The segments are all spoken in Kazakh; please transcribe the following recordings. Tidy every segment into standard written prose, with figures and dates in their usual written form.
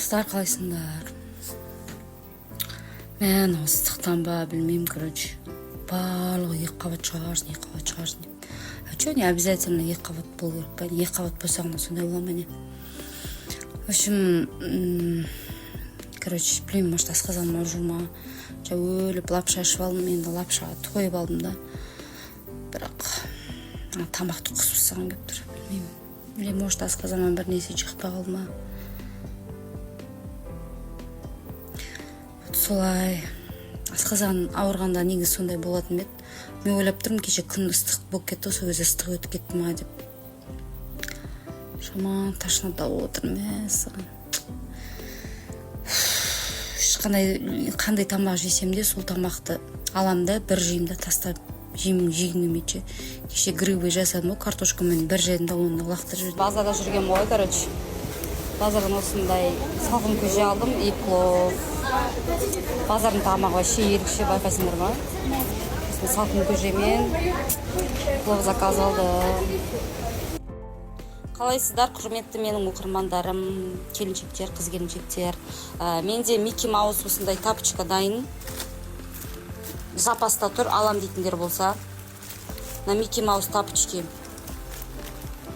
Достар, қалайсыңдар? Мә, мынау ыстықтан ба, білмеймін, короче, барлығы екі қабат шығарсын, екі қабат шығарсын деп. А че, не обязательно екі қабат болу керек па? Екі қабат болса ғана сондай бола ма, не? В общем, короче, білмеймін, может, асқазаным ауырып жүр ма. Жаңа өліп лапша ішіп алдым, енді лапшаға тойып алдым да, бірақ ана тамақты құсып тастағым келіп тұр, білмеймін. Или, может, асқазаныма бір нәрсе жақпай қалды ма. Вот солай. Асқазан ауырғанда негізі сондай болатын ба еді? Мен ойлап тұрмын, кеше күн ыстық болып кетті ғой, сол кезде ыстық өтіп кетті ма деп. Жаман тошнота болып отыр, мәссаған. Ешқандай, қандай тамақ жесем де, сол тамақты аламын да, бір жеймін да, тастап жемін, жегім келмейді ше. Кеше грибы жасадым ғой картошкамен, бір жедім да, оны лақтырып жібердім. Базарда жүргенмін ғой, короче, базардан осындай салқын көже алдым и плов. Базардың тамағы вообще ерекше, байқайсыңдар ма? Осындай салқын көжемен плов заказ алдым. Қалайсыздар, құрметті менің оқырмандарым, келіншектер, қыз келіншектер? Менде Микки Маус осындай тапочка дайын, запаста тұр. Алам дейтіндер болса, мына Микки Маус тапочки,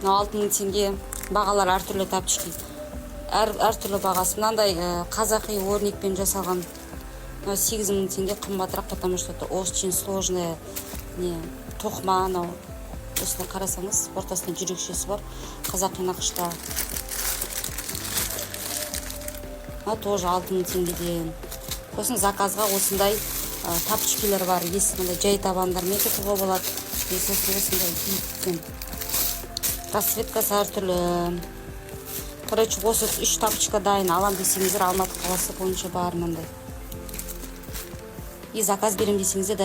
мынау 6000 теңге. Бағалар әртүрлі, тапочки әртүрлі бағасы. Мынандай қазақи өрнекпен жасалған, мынау 8000 теңге, қымбатырақ, потому что это очень сложная не тоқыма. Анау осылай қарасаңыз, ортасында жүрекшесі бар, қазақи нақышта. Мынау тоже 6000 теңгеден. Сосын заказға осындай тапочкилер бар, ескі мындай жай табандармен де тігуге болады и сосын осындай биікпен, расцветкасы әртүрлі. Короче, осы үш тапочка дайын. Алам десеңіздер, Алматы қаласы бойынша бар мындай. И заказ беремін десеңіздер.